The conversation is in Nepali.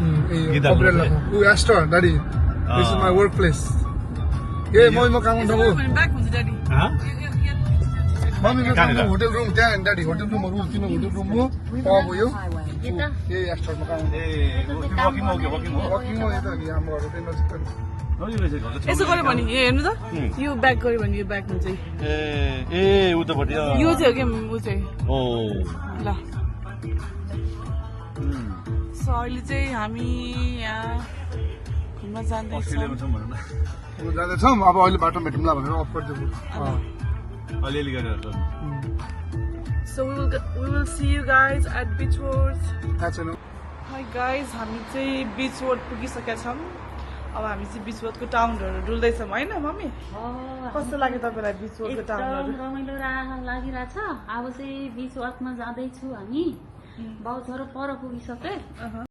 umbrella. Astor, daddy. This is my workplace. Hey, म काम गर्छु। ब्याक हुन्छ ड्याडी मम्मी मेरो होटल रुम त्यहाँ daddy होटल रुम तिम्रो होटल रुम हो अब यो ए एस्टरमा काम वर्किङ हो यता नि हाम्रो होटल नजिक यसो गर्यो भने हेर्नु त यो ब्याक गर्यो भने यो ब्याक हुन्छ ए उतापट्टि यो चाहिँ हो के उ चाहिँ ओ ल सो अहिले चाहिँ हामी यहाँ घुम्न जाँदैछौँ जाँदैछौँ अब अहिले बाटो भेटौँला भनेर अफ गरिदिएको अलिअलि गरेर So we will see you guys at Beach Road. थाहा Hi guys, हामी चाहिँ Beach Road पुगिसकेका छौँ। अब हामी चाहिँ Beach Road को टाउनहरु डुल्दैछौँ हैन मम्मी? कस्तो लाग्यो तपाईलाई Beach Road को टाउनहरु? एकदम रमाइलो लागिरहेछ। अब चाहिँ Beach Road मा जाँदै छु हामी। बहुत छोरो पर पुगिसके।